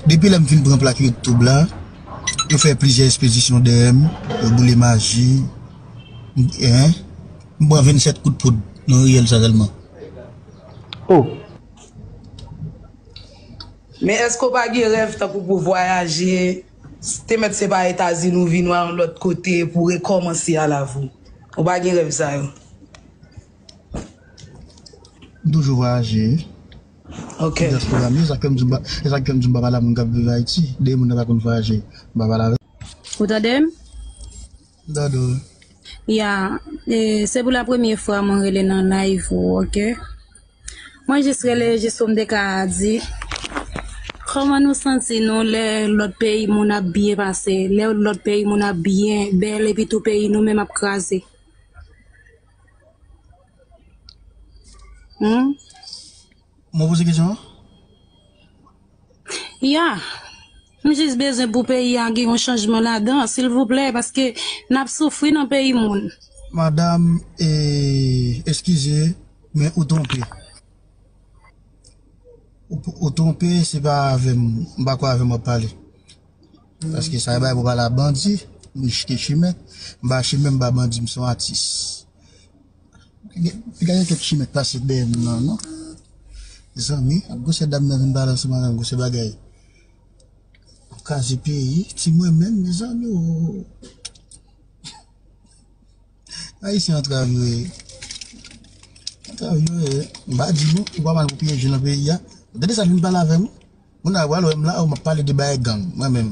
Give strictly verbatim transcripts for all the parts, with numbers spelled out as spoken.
Depi lè m fin pran plak YouTube la, yo fè plizyè espedisyon dèyè m, yo boule maji, m, en, m pran vennsèt kout poud nan riyèl sa sèlman. Oh. Men èske w pa gen rèv tankou pou vwayaje, te mèt se pa Etazini ou vin yon lòt kote pou rekòmanse alav ou? Ou pa gen rèv sa yo? M toujou vwayaje. Ok. Dyaspora m ye, sa k fè m di m pa, sa k fè m di m pa pale a moun k ap viv Ayiti. Dèyè moun nan pa konn vwayaje, m pa pale avè l. Ou tande m? M tande w. Ya, e, se pou la premye fwa mwen rele nan live ou, ok? Mwen jis rele jis pou m te ka di, kòman nou santi nou lè lòt peyi moun ap byen pase, lè lòt peyi moun ap byen bèl epi tou peyi nou menm ap kraze? Hmm? Mwen poze kesyon an? Ya. M jis bezwen pou peyi a gen yon chanjman ladan, silvouplè, paske n ap soufri nan peyi moun. Madanm, e, eskize, men ou twonpe. Ou, ou twonpe, se pa avè m, m pa kwè avè m w ap pale. Paske sa e bagay pou pale a bandi, m riske chimè, m pa chimè, m pa bandi, m se yon atis. Piga gen kèk chimè k pase dèyè m nan, non. Mezanmi, ap gwosè dam nan vin pale ansanm avè m, gwosè bagay. Ap kraze peyi, ti mwen menm, mezanmi, o. Ayisyen antrav yo ye. Antrav yo ye. M pa di nou, ou pa mal pou pyeje nan peyi a. Tande sa vin pale avè m. Moun nan pral wè m la, ou m ap pale de bagay gang, mwen menm.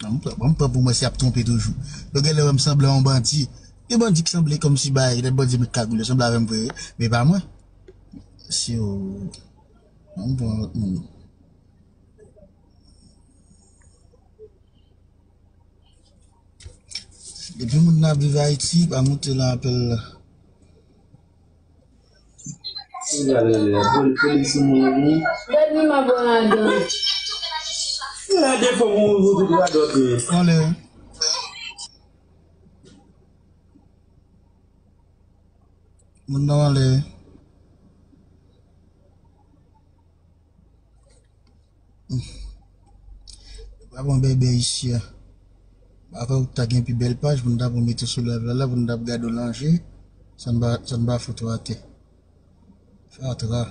Ban m pran, ban m pran pou mwen si ap twonpe toujou. Yo genlè wè m sanble yon bandi. Gen bandi k sanble kòmsi bay, lè bandi met kagoul, yo sanble avè m vre, men pa mwen. Si yo, ban m pran lòt moun. Depi moun nan ap viv Ayiti, pa moute lan apèl la. Gade lè poli- polis sou moun wi. Gad mi ma bon ladan. Gade fò moun ouvri tout radòt wi. Anlè. Moun nan anlè. Pa bon bèbè isi a. Pa kwè ou ta gen pi bèl paj pou n ta pou mete sou live la, la pou n ta gade w nan je. Sa n pa, sa n pa fout ou atè. Fatra.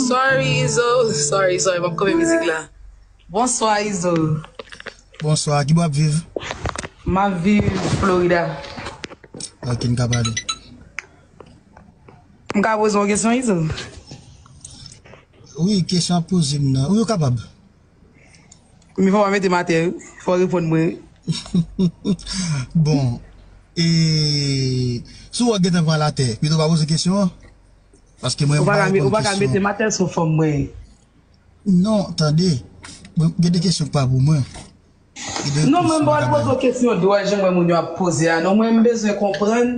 Sorry Izo, sorry, sorry, m ap kanpe mizik la. Bonswa Izo. Bonswa, ki bò w ap viv? M ap viv Florida. Ok, n ka pale. M ka poze yon kesyon Izo? Wi, kesyon ap poze m nan. Wi, ou kapab. Men fò w pa mete m atè wi. Fò w reponn mwen wi. Bon, e, si w wè w gentan pral atè, pito w pa poze kesyon an. Paske mwen, Ou m pa pa ka met- ou reponn pa ka mete kesyon. m atè sou fanm mwen. Non, tande. Mwen, gen de kesyon k pa pou mwen. Gen de Non, mwen kesyon m pa k poze pa w kesyon dwòl jan mwen moun yo ap poze a. Non, mwen m bezwen konprann.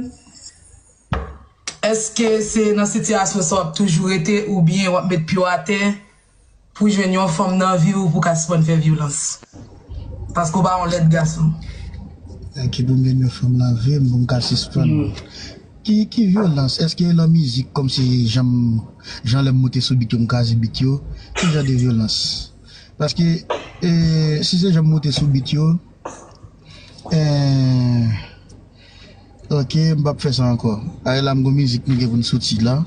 Èske se nan sitiyasyon sa w ap toujou rete oubyen w ap met pye w atè pou jwenn yon fanm nan vi w pou w ka sispann fè vyolans? Paske w pa yon lèd gason. Èske pou m jwenn yon fanm nan vi m pou m ka sispann? Ki, ki vyolans? Èske lan mizik kòmsi jan m, jan lè m moute sou bit yo, m kraze bit yo? Ki jan de vyolans? Paske, e, si se jan m moute sou bit yo, e, ok, m p ap fè sa ankò. Alè la m gon mizik nou gen pou n soti la.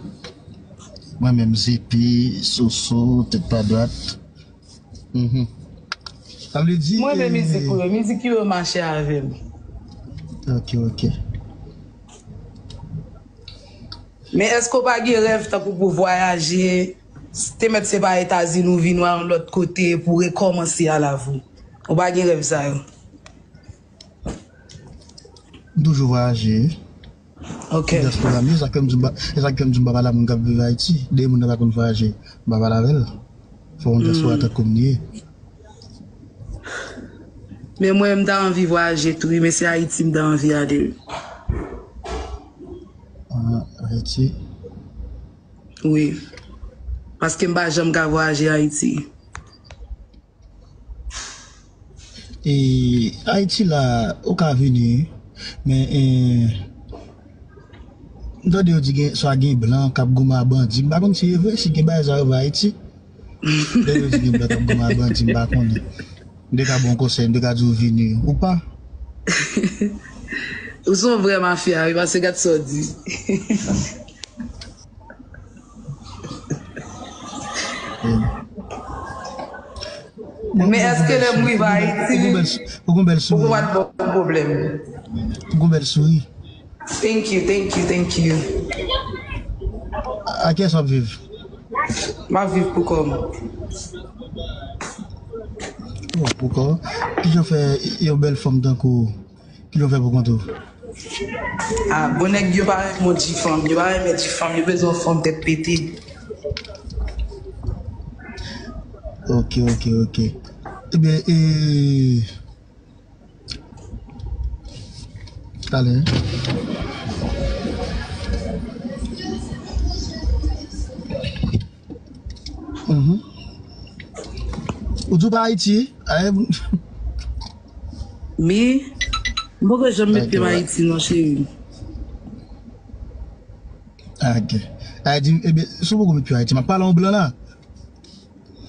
Mwen menm Zepi, Soso, Tèt pa dwat. Mhm. Sa vle di, Mwen renmen e, mizik ou yo, mizik yo mache avè m. Ok, ok. Men èske w pa gen rèv tankou pou vwayaje, te mèt se pa Etazini ou vin yon lòt kote pou rekòmanse alav ou? Ou pa gen rèv sa yo? M toujou vwayaje. Ok. Dyaspora m ye, sa k fè m di m pa, e sa k fè m di m pa pale a moun k ap viv Ayiti. Dèyè moun nan pa konn vwayaje, m pa pale avè l. Fò yon dyaspora tankou m li ye. Men mwen, m ta anvi vwayaje tou, wi, men se Ayiti m ta anvi ale. Ah, Ayiti. Wi. Paske m pa janm ka vwayaje Ayiti. E, Ayiti la, ou ka vini, men, e, m tande yo di gen, swa gen blan k ap goumen ak bandi. M pa konn si e vre, si gen bagay sa yo vre Ayiti. Lè yo di gen blan k ap goumen ak bandi, m pa konnen. M te ka ba w yon konsèy, m te ka di w vini, ou pa? Ou se yon vrè mafya, wi, paske gad sa w di. Men èske lè m rive Ayiti, Ou gon bèl, ou gon bèl ou souri. pa t ba m pwoblèm? Ou gon bèl souri. Thank you, thank you, thank you. A kiyès w ap viv? M ap viv pou kò m. Oh, poukò? Kijan w fè yon bèl fanm tankou w? Kijan w fè pou konte w? Ah, bon nèg yo pa renmen yon ti fanm, yo pa renmen ti fanm, yo bezwen yon fanm tèt pete. Ok, ok, ok. Ebyen, e, talè. Mhm. Ou di w pa Ayiti? Ay, Men, m poko janm met pye m Ayiti non, cheri. Ok. Ay, di, ebyen, si w poko met pye Ayiti, m ap pale an blan la.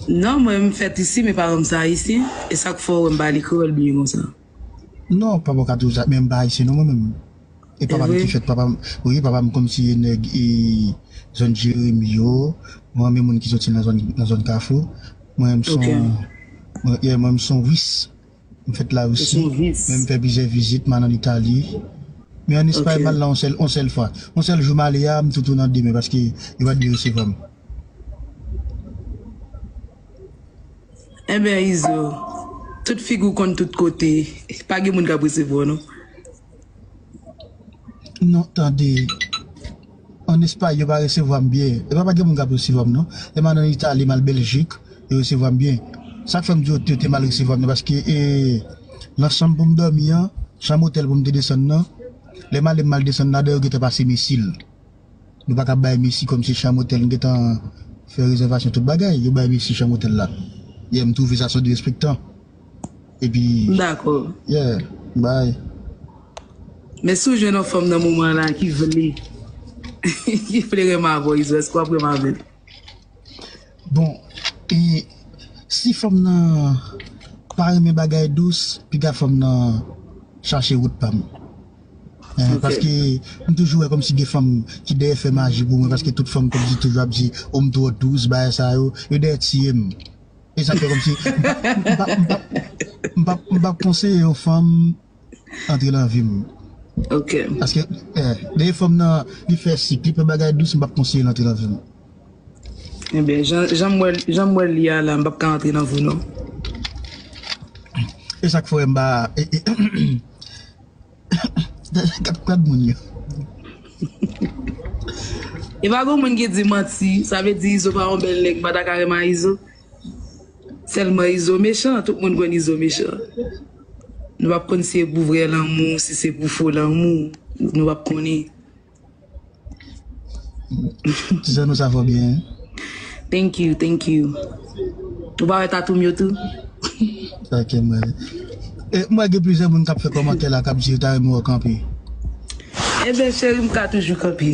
Non, mwen, m fèt isi, men paran m se ayisyen. E sa k fè w wè m pale kreyòl byen konsa. Non, papa w ka toujou sa, men m pa ayisyen non, mwen menm. E papa m ki fèt, papa m, wi, papa m kòmsi e nèg e zòn Jeremi yo. Mwen renmen moun ki soti nan zòn, nan zòn Kafou. Mwen, m son, mwen, yeah, mwen, m son Wis. M fèt la Risi. Men m fè plizyè vizit, m al an Itali. Men an Espay, m al la yon sèl, yon sèl fwa. Yon sèl jou m ale a, m tou tounen demen paske yo pa t vle resevwa m. Enben, Izo, tout figi w konn tout kote, pa gen moun k ap resevwa w, non. Non, tande. An Espay, yo pa resevwa m byen. E pa, pa gen moun k ap resevwa m, non. Lè m al an Itali, m al Beljik, yo resevwa m byen. Sa k fè m di yo te, te mal resevwa m nan, paske, e, nan chanm pou m dòmi an, chanm otèl pou m te desann nan, lè m ale, m al desann ladan, yo gentan pase misil. Nou pa ka bay mesi kòmsi chanm otèl, nou gentan fè rezèvasyon tout bagay, yo bay mesi chanm otèl la. Yeah, m twouve sa se derespektan. Epi, Dakò. Yeah, bay. Men si w jwenn yon fanm nan moman la ki vle, ki vle renmen avè w, Izo, èske w ap renmen avè l? Bon, e si fanm nan pa renmen bagay dous, piga fanm nan chache wout pa m. Eh, paske m toujou wè kòmsi gen fanm ki dèyè fè maji pou mwen, paske tout fanm kòmsi toujou ap di, o, m twò dous, bagay sa yo, yo dèyè tiye m. E sa fè kòmsi m p ap, m p ap, m p ap, m p ap, m p ap konseye yon fanm antre nan vi m. Ok. Paske, eh, dèyè fanm nan, li fè sik, li fè bagay dous, m p ap konseye l antre nan vi m. Ebyen, jan, jan m wè, jan m wè l ye a la, m p ap ka antre nan vi w, non. E sa k fè m pa, e, e, gad, gad moun yo. E pa gon moun ki di manti, sa vle di Izo pa yon bèl nèg, m pa ta ka renmen a Izo. Sèlman Izo mechan, tout moun konn Izo mechan. Nou p ap konn si se pou vrè lanmou, si se pou fo lanmou, nou p ap konnen. Ti Sanou, sa fò byen, hein? Thank you, thank you. Ou pa wè tatou m yo tou? Ok, mwen. E, mwen gen plizyè moun k ap fè kòmantè la, k ap di yo ta renmen wè w kanpe. Ebyen, cheri, m ka toujou kanpe.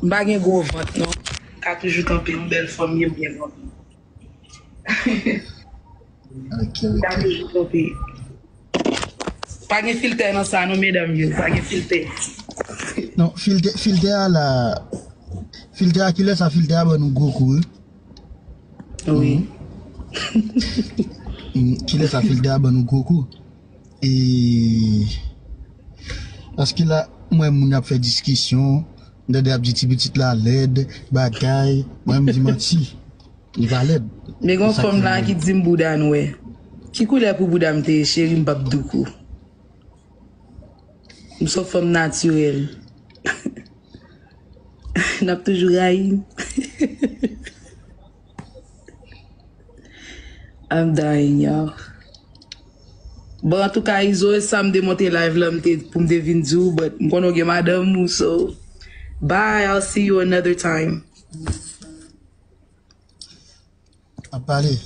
M pa gen gwo vant, non. M ka toujou kanpe, yon bèl fanm, m byen kanpe. Ok, ok. Pa gen filtè nan sa non, medam yo, pa gen filtè. Non, filtè, filtè a la, filtè a, kilè sa filtè a ban nou gwo kou, wi. Wi. Mm, kilè sa filtè a ban nou gwo kou. E, paske la, mwen, moun ap fè diskisyon, m tande ap di ti pitit la lèd, bagay, mwen, m di manti. Li pa lèd. Men gon fanm la ki di m bouda nwè. Ki koulè pou bouda m te ye, cheri, m p ap doukou. M se yon fanm natirèl. N ap toujou rayi m. I'm dying, y'all. Bon, antouka, Izo, e sa m te monte live la, m te, pou m te vin di w, but m konnen w gen madanm ou, so, bye, I'll see you another time. Ap pale.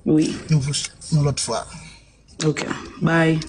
Wi. Yon fous, yon lòt fwa. Ok, bye.